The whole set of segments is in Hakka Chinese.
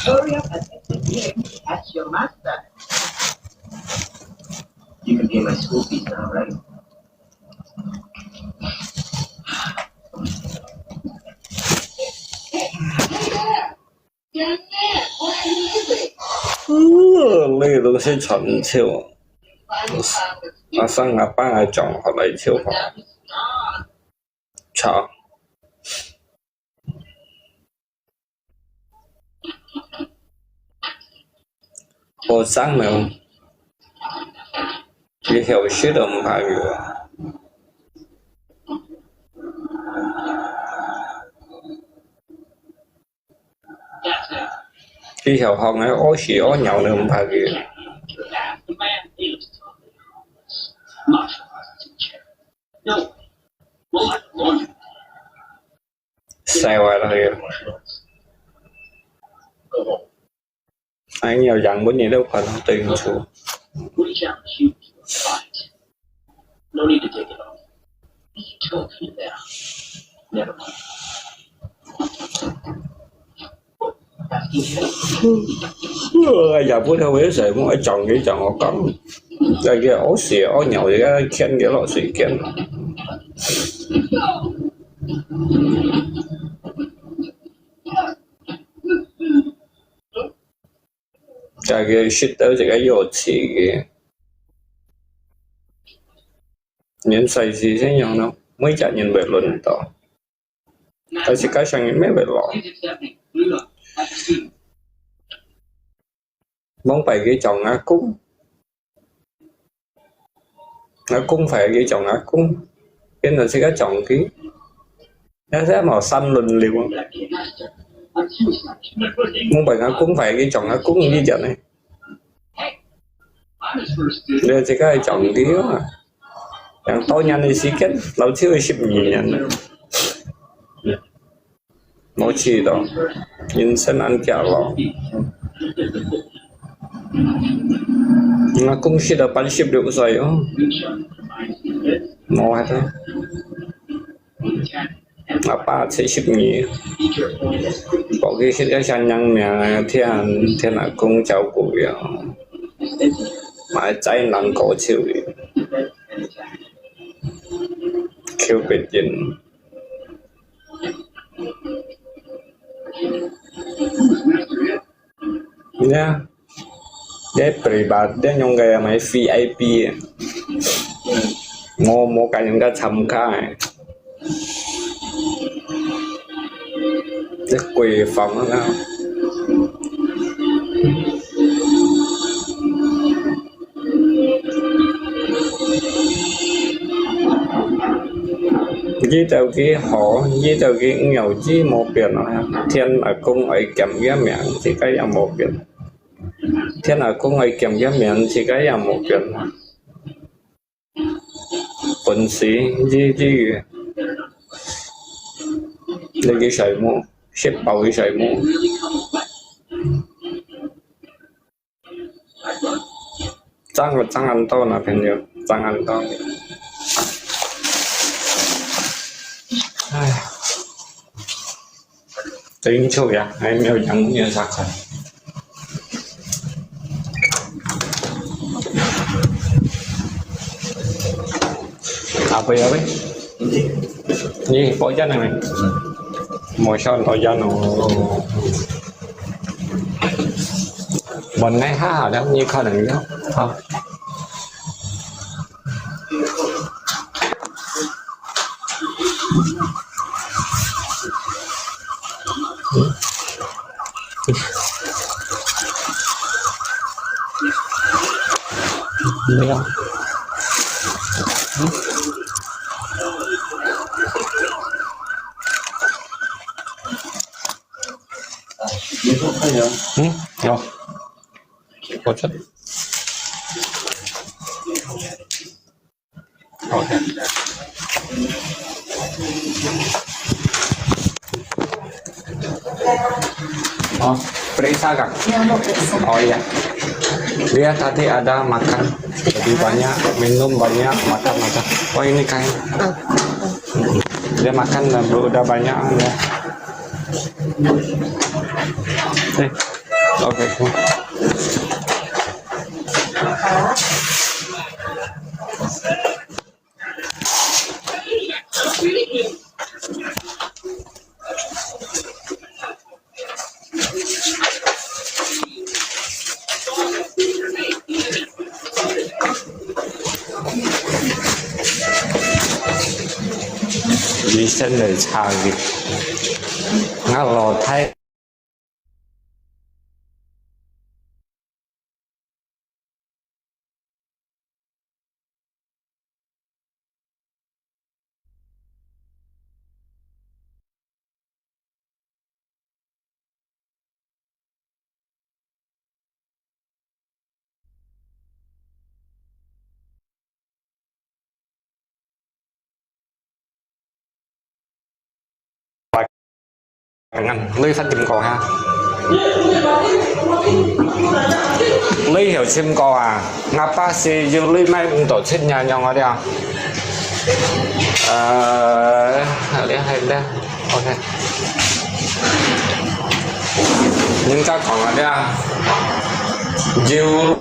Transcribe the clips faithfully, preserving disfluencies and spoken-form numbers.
Hurry up and ask your master. You can pay my school fees now, right? 呃，那个东西传球，阿三阿爸还讲好来球好。操！我上了，你休息都唔怕有啊。 佢曉學个屙屎屙尿都毋怕佢。晒壞了佢。哎，你要養分你都看到對應處。呃，也不知道为什么讲给讲我讲，那个屙屎屙尿也看给老师看。这个食到这个幼稚个，连赛事先样咯，每只人会轮到。 但是該聲音咩會落？往擺佢講阿公，阿公phải佢講阿公，變成自家講佢，那係無三輪流啊？往擺阿公phải佢講阿公，你講呢？ 你自家講佢啊，用多年个時間，老少个十二年了，無試到，人生恁遽咯。我公司到八十六歲哦，無法度。 阿爸七十二，無佢食个山羊命，天天阿公照顧佢，嘛係災難高手个。Q別人。 Ya, dia pribadi, dia nyong kaya may V I P. Mo, mo kaya ka chamka eh. Dia 閨房啊。 佢兜个好，佢兜个有字無變啊，天阿公愛兼个名，自家也無變。天阿公愛兼个名，自家也無變。本事，字字，你个細妹，食飽个細妹。 爭，爭恁多呢，朋友，爭恁多。唉，真臭呀，還沒有養，沒有啥看。啊，不要喂。你包間了没？没上包间哦。 問你下下了，你可能要，好。沒有。 嗯，有。我这。OK。 Oh, periksa ka? Ya, mau periksa. Oh iya. Dia tadi ada makan lebih banyak, minum banyak, makan makan. Oh ini kain. Ah. Mm-mm. Dia makan dah, bro, udah banyak dah. Eh, oke. Listen the target. Ngalo Thai. Dengan 你識點歌哈？你曉唱歌啊？Ngapa sih you 你買毋到出nhà用啊？呃，你係咧，OK。人家講啊，你啊，you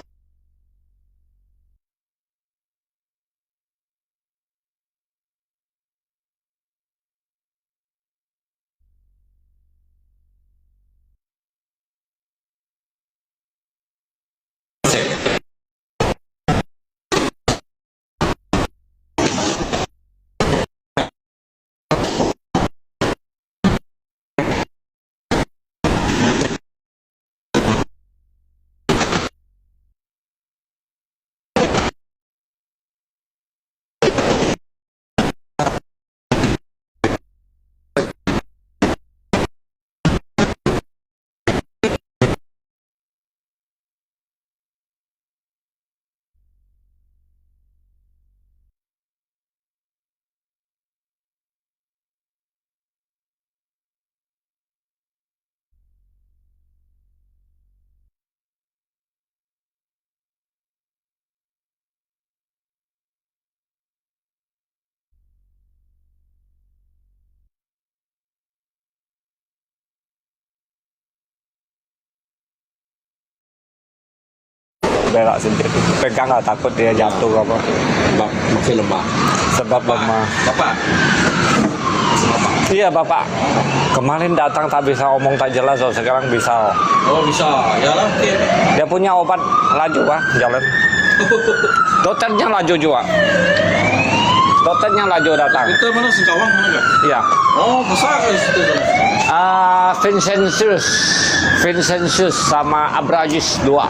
Belok sedikit. Pegang lah, takut dia jatuh apa. Sebab makin lemah. Sebab lemah. Bapak. Iya, Bapak. Kemarin datang tak bisa omong tak jelas, oh, sekarang bisa, oh. Oh, bisa. Yalah, okey. Dia punya obat laju, ah, jalan. Dokternya laju juga. Dokternya laju datang. Dokter mana, Singkawang mana kah? Iya. Oh, besar ke situ sana? Ah, Vincentius, Vincentius sama Abrajis dua.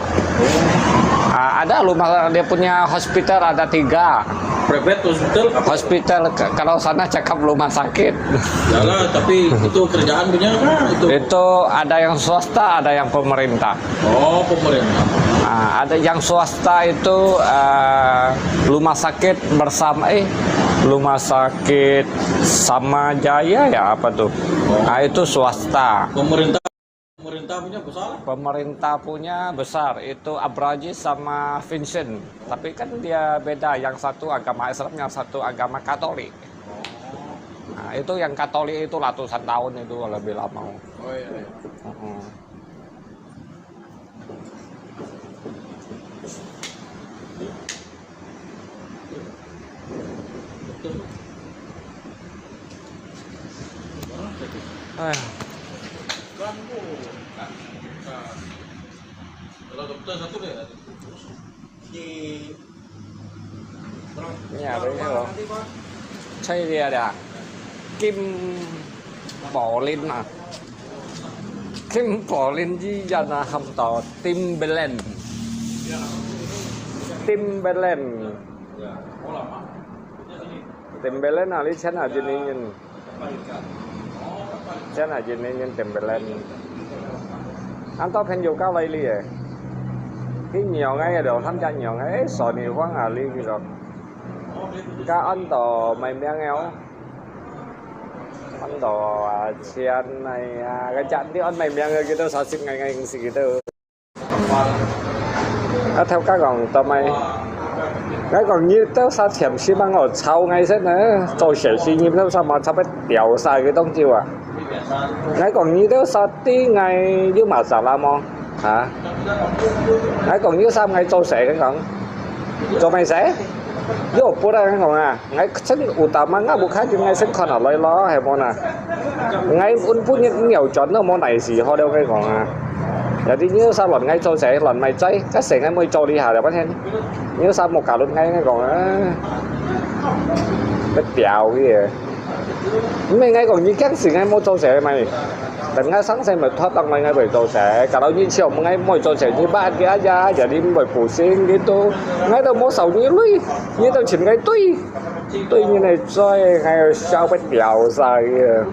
Ah, ada rumah dia punya hospital ada tiga. Private hospital apa? Hospital, k-, kalau sana cakap rumah sakit. Yalah, tapi itu kerjaan punya apa? Itu. Itu ada yang swasta, ada yang pemerintah. Oh, pemerintah. Ah, ada yang swasta itu, ah, rumah sakit bersama, eh, rumah sakit Sama Jaya ya, apa tuh? Oh. Ah, itu swasta. Pemerintah, pemerintah punya besar? Pemerintah punya besar, itu Abrajis sama Vincent. Tapi kan dia beda, yang satu agama Islam, yang satu agama Katolik. Nah, itu yang Katolik itu ratusan tahun itu lebih lama. Oh, iya, iya. Mm-mm. Ai. Kalau dokter satu deh. Di Ini apa ini, loh? Saya lihat ya. Kim Polin ah. Kim Polin ji yan ah, ham tau Timberland. Timberland. Timberland ah, 你穿啊，今年。 Chén ah, yin yin yin Timberland. An to phen yo ka lai li eh. Ki nyong eh, do tham cha nyong eh, so ni huang ah li ki lo. Ka an to mai miang eh. An to ah, chén nai ah, ka chan di an mai miang eh, ki to sa sik ngai ngai si ki to. 啊，頭家講做麼 𠊎講你兜儕全部幫𠊎吵𠊎先呢，做事情你兜儕嘛差不多掉晒个東西啊。𠊎講你兜儕知𠊎有masalah無？啊？𠊎講你儕𠊎做事，𠊎講做麼事？又不然𠊎講啊，𠊎真有打嘛，𠊎不開心，𠊎先看下來咯，係無呢？𠊎分分一秒鐘都無耐時好了，𠊎講啊。Jadi你兜儕亂𠊎做事，亂麼嘴，該事𠊎毋會做你下了，半天。 你有儕無搞到𠊎，𠊎講啊，不掉个。毋係𠊎講，你驚死𠊎無做事嘛？等𠊎生死咪拖當來𠊎會做事。Kalau你笑𠊎毋會做事，你把佢啊呀，ya你毋會pusing gitu。𠊎都無收你鐳，你都尋𠊎對，對你來追，𠊎要笑不掉晒个。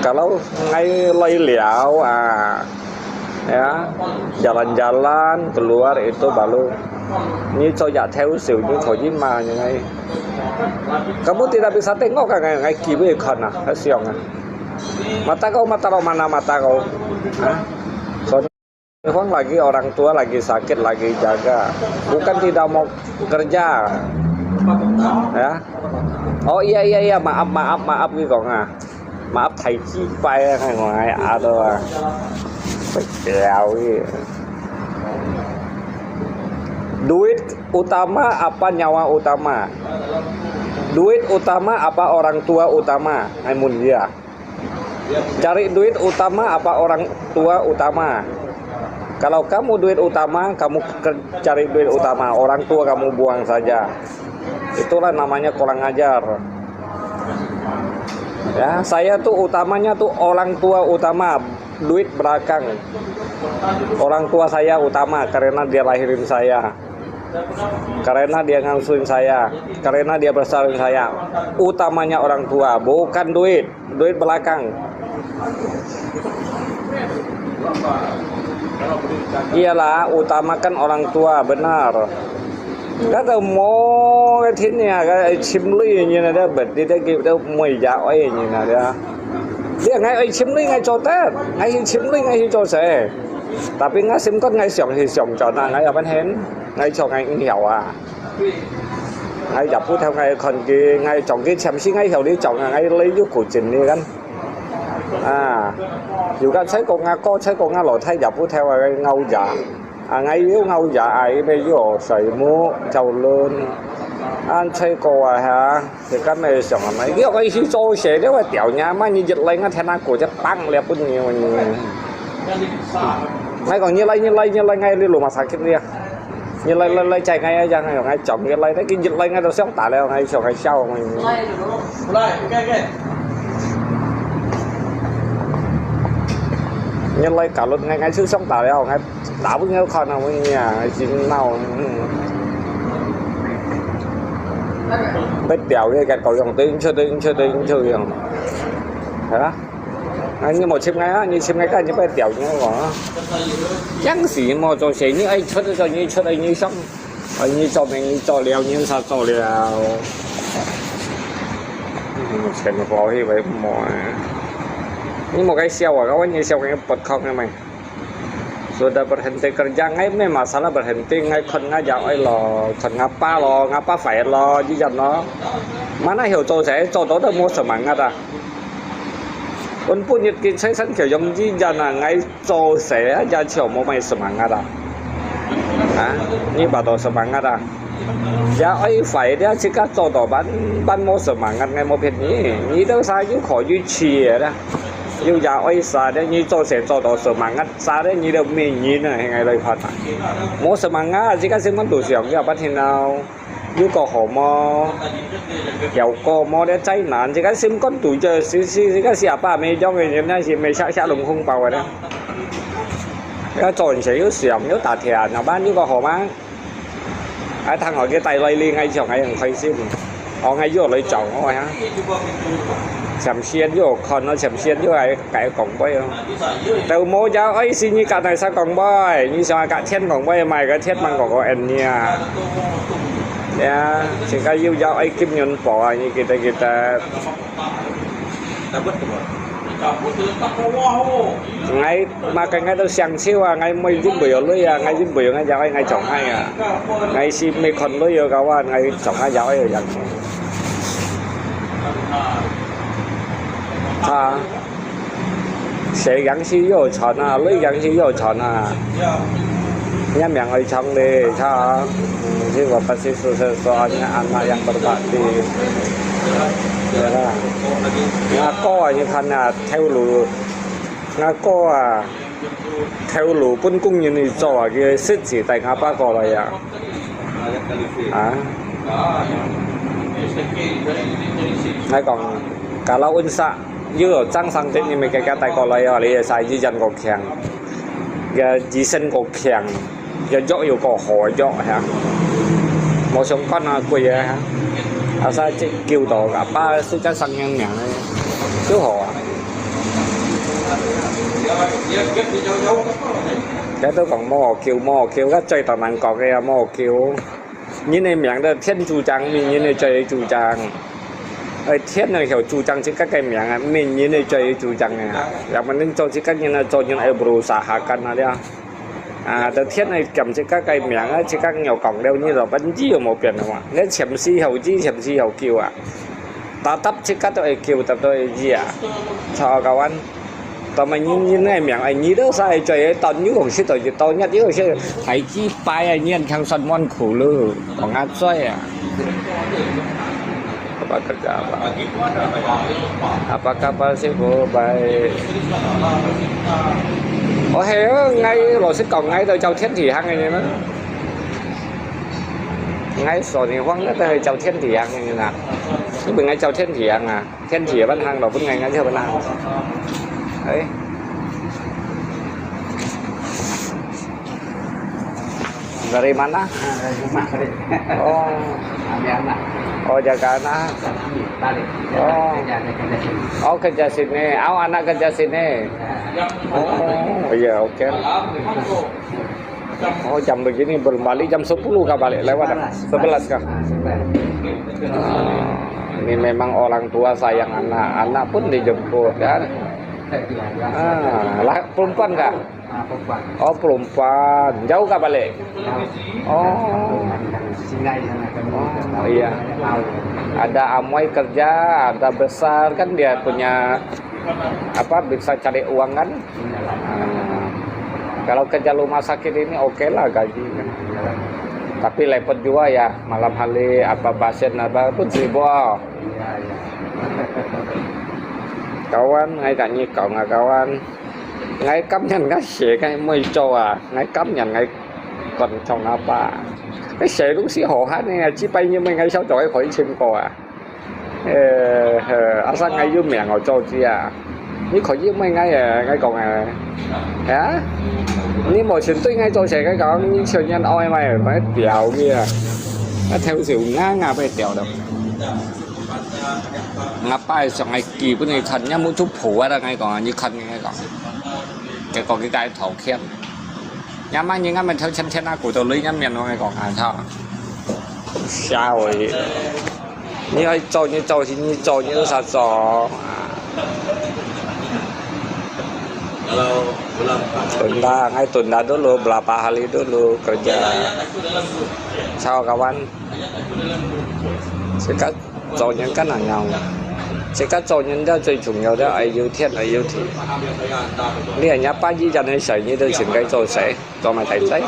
Kalau𠊎來了啊。 Ya, jalan-jalan keluar itu baru你做日頭笑，你可以罵人。Kamu tidak bisa tengok啊，𠊎，𠊎機會看啊，𠊎想啊。Mata kau mata kau mana mata kau？啊？Soalnya orang lagi orang tua lagi sakit lagi jaga. Bukan tidak mau kerja. Ya. Oh iya iya iya, maaf maaf maaf 佢講啊。 Maaf，大雞掰啊，𠊎講，哎，阿多啊，不了个。Duit utama apa nyawa utama? Duit utama apa orang tua utama? Ai mun dia. Cari duit utama apa orang tua utama? Kalau kamu duit utama, kamu ke-, cari duit utama, orang tua kamu buang saja. Itulah namanya kurang ajar. Ya, saya tuh utamanya tuh orang tua utama, duit belakang. Orang tua saya utama karena dia lahirin saya. Karena dia ngasuhin saya, karena dia besarin saya. Utamanya orang tua, bukan duit. Duit belakang. Iyalah, utamakan orang tua, benar. Kata mo cái thiên nhà cái ai chim lui như này đó, bật đi cái kiểu đó mùi dạ ơi như này đó. Dia ngai ai chim lui ngai cho tết, ngai hi chim lui ngai hi cho sẻ. Tapi ngai sim con ngai siang hi siang cho na ngai apa hen, ngai cho ngai ing hiao à. Ngai yap put theo ngai khon ki ngai chong ki chăm si ngai hiao li chong ngai lấy yuk ku chin ni kan. À, yuk kan sai ko nga ko sai ko nga lo thai yap put theo ngai ngau ya. À, ngai yuk ngau ya ai be yuk sai mu chau lun. An sai ko à ha. Thì cái này xong rồi, cái cái gì cho xe đấy mà tiểu nhà mà như dịch lây ngắt thế nào của chắc băng lẹ bún nhiều như. Ngai còn như lây, như lây, như lây ngay đi luôn mà sao kịp đi. Như lây, lây, lây chạy ngay, ngay, ngay, ngay chậm cái lây đấy, cái dịch lây ngay đầu xéo tả lẹ ngay xong ngay sau mà. Như lây cả luật ngay, ngay xíu xéo tả lẹ ngay. Đảo với nhau khăn nào với nhà, chín nào. Bếp tiểu cái gạt cầu dòng tính, chưa tính, chưa tính, chưa dòng. Hả? Anh như một chim ngay á, như chim ngay cái như bếp tiểu như vậy. Chẳng gì mà cho xe như anh xuất cho như xuất anh như sống. Anh như cho mình như cho leo, như sao cho leo. Một xe mà có thì vậy mà. Như một cái xe à, có bao nhiêu xe cái bật không nha mày. Sudah berhenti kerja, ngai meh masalah berhenti, ngai khon ngai ya oi lo, khon ngapa lo, ngapa phải lo, ji jan lo. Mana hiểu cho sẻ, cho đó đâu mua semangat à. Ôn pun nhật kinh sai sẵn kiểu giống ji jan à, ngai cho sẻ, ya chiều mua mày semangat à. Hả? Như bà đó semangat à. Ya oi phải dia chỉ có cho đó bán, bán mua semangat ngai mua phiền nhỉ. Nhĩ đâu sao, yuk khó yuk chia đó. Yuk ya oi sa dia, nhĩ cho sẻ cho đó semangat. Sa đấy nhĩ đâu mì nhĩ nè, hay ngày đây phát à. Mua semangat, chỉ có xin món tủ xưởng cho bắt hin nào. Yuk có hổ mò. Kéo có mò để cháy nản, chỉ có xin con tủ chơi, xí, xí, chỉ có xí à ba mê giống người nhật nha, xí mê xá, xá lùng không bao đấy. Cái trộn sẽ yuk xưởng, yuk tả thẻ, nào bán yuk có hổ má. Ai thằng họ kia tay lây li ngay chồng ai không khai xin. Họ ngay yuk lây chồng họ hả. Chăm xiên yuk con nó chăm xiên yuk ai cái cổng bơi. Tao mua giáo ấy xin như cả này sao cổng bơi, như sao cả thiên cổng bơi mày cái thiết mang cổng có ăn nha. Ya, xin cái yuk giáo ấy kim nhẫn bỏ như kita kita. 𠊎嘛跟𠊎都相笑啊，𠊎毋會因為有鐳啊，𠊎因為有𠊎有愛𠊎上海啊，𠊎是毋會看鐳有kawan，𠊎上海有愛有樣。啊，誰樣是有錢啊，鐳樣是有錢啊。Nya miang oi chong le cha, si wa pasi susah soalnya anak yang berbakti. Ya lah. Ngako aja kan ah, theo lu. Ngako ah, theo lu pun kung yin i cho ah, kaya sit si tai ngapa ko la ya. Ah. Ngai kong, kalau unsa, yu zang sang tin ni me kaya tai ko la ya, li sa yi jan ko kiang. Kaya yi sen ko kiang. Yua yok yua ko hua yok ha. Mò sung kon a kui a ha. Asa cik kiu to ka pa su cha sang yang miang. Chu hua. Kaya to kong mò kiu mò kiu ka chui to nang kok kaya mò kiu. Nyin e miang to 天主讲，mi nyin e chui 主讲。Ai 天呢有主讲，自家个名啊，mi nyin e chui 主讲啊。Yang penting cho 自家人啊，做人爱 berusaha kan a dia. Ah, to 天呢，兼自家个名啊，自家有讲了，你就本意又无变个嘛。你前世后意，前世后救啊。Tetap 自家都会救，tetap都会意啊。Cho kawan，to嘛，你你个名，哎，你都是会做，到你有时都是到，你有时还几百啊，你看算蛮苦了，讲啊做啊。Apa kerja apa? Apa kabar sih, Bu? Baik. Oh, hay, ngai, 老实讲，ngai都叫天地行个呢。Ngai 说你慌，那都叫天地行个呢。你不应该叫天地行啊，天地也不行了，不应该叫不行。哎。 Dari mana? Ah, dari rumah tadi. Oh. Ambil anak. Oh, jaga anak. Balik. Oh. Kerja, dia kerja sini. Oh, kerja sini. Oh, anak kerja sini. Ya. Oh, iya, oke. Oh, jam begini belum balik, jam sepuluh kah balik? Lewat dah? Sebelas. Sebelas kah? Ah, sebelas. Ah, ini memang orang tua sayang anak, anak pun dijemput kan. Ah, lah, perempuan kah? Ah, perempuan. Oh, perempuan. Jauh kah balik? Jauh. Oh. Singai sana kan. Oh, iya. Tahu. Ada Amoy kerja, ada besar kan dia punya apa, bisa cari uang kan? Iyalah. Ah. Kalau kerja rumah sakit ini oke lah gaji kan. Iyalah. Tapi repot juga ya, malam hari apa pasien apa pun sibuk. Iya, iya. Kawan, ngai kani kau ngai kawan. Ngai 今日 ngai 寫 ngai 妹做啊，ngai 今日 ngai 講從阿爸。你寫東西好閒呢，幾百年 ngai 小組可以簽過啊。呃，呃，阿生 ngai 有名我做知啊。你可以問 ngai 啊，ngai 講啊。啊？你無錢對 ngai 做事，ngai 講，你像人愛嘛，買掉去啊。啊，頭先啱啱被掉了。 阿爸上个基本个看，也冇做破啊，𠊎講啊，你看𠊎講，結果佢个頭欠，也買人家咪頭欠欠啊，骨頭累也面我講啊，操，笑我，你愛做你做，你做你都啥做啊？Tunda, ngai tunda dulu, berapa hari dulu kerja. Sao kawan? Sekarang 做人个難樣，自家做人个最重要个愛有天愛有地。你人家八一人个事，你都全該做事，做埋大仔，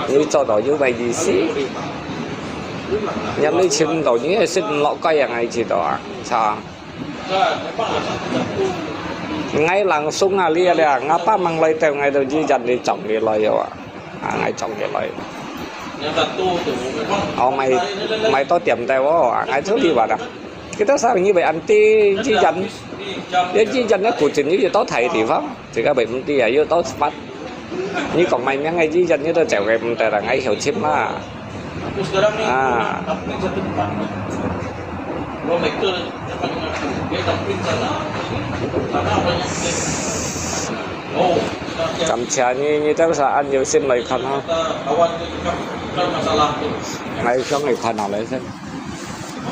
你做到有咩意思？人你尋到，你係食毋落該樣个知道啊？查。𠊎 langsung 啊，你啊，阿爸吂來到，𠊎都一日你撞你來啊。 啊，𠊎撞佢來。哦，買，買到店底哦，啊，𠊎就理話啦。Kita sarang ini baik anti jijan. Ya jijan ya kucing ini tahu Thai 地方，自家 baik anti ya, 又到 spot. 你講買名个 jijan，你都走个毋得啦，𠊎曉尋啦。啊。 感謝你，你等下恁有心來看哈。𠊎想來看下來先。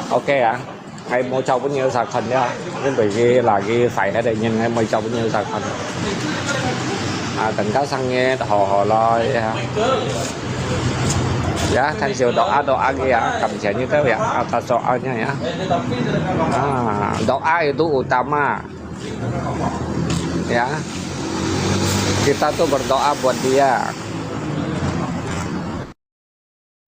OK啊。，𠊎無交朋友啥看了，因為佢拿佢晒下个人，𠊎無交朋友啥看。啊，等到生日好好咯，呀。Ya, kan sio doa doa lagi ya, kamsian itu ya, atas doanya ya. Ah, doa itu utama. Ya, kita tuh berdoa buat dia.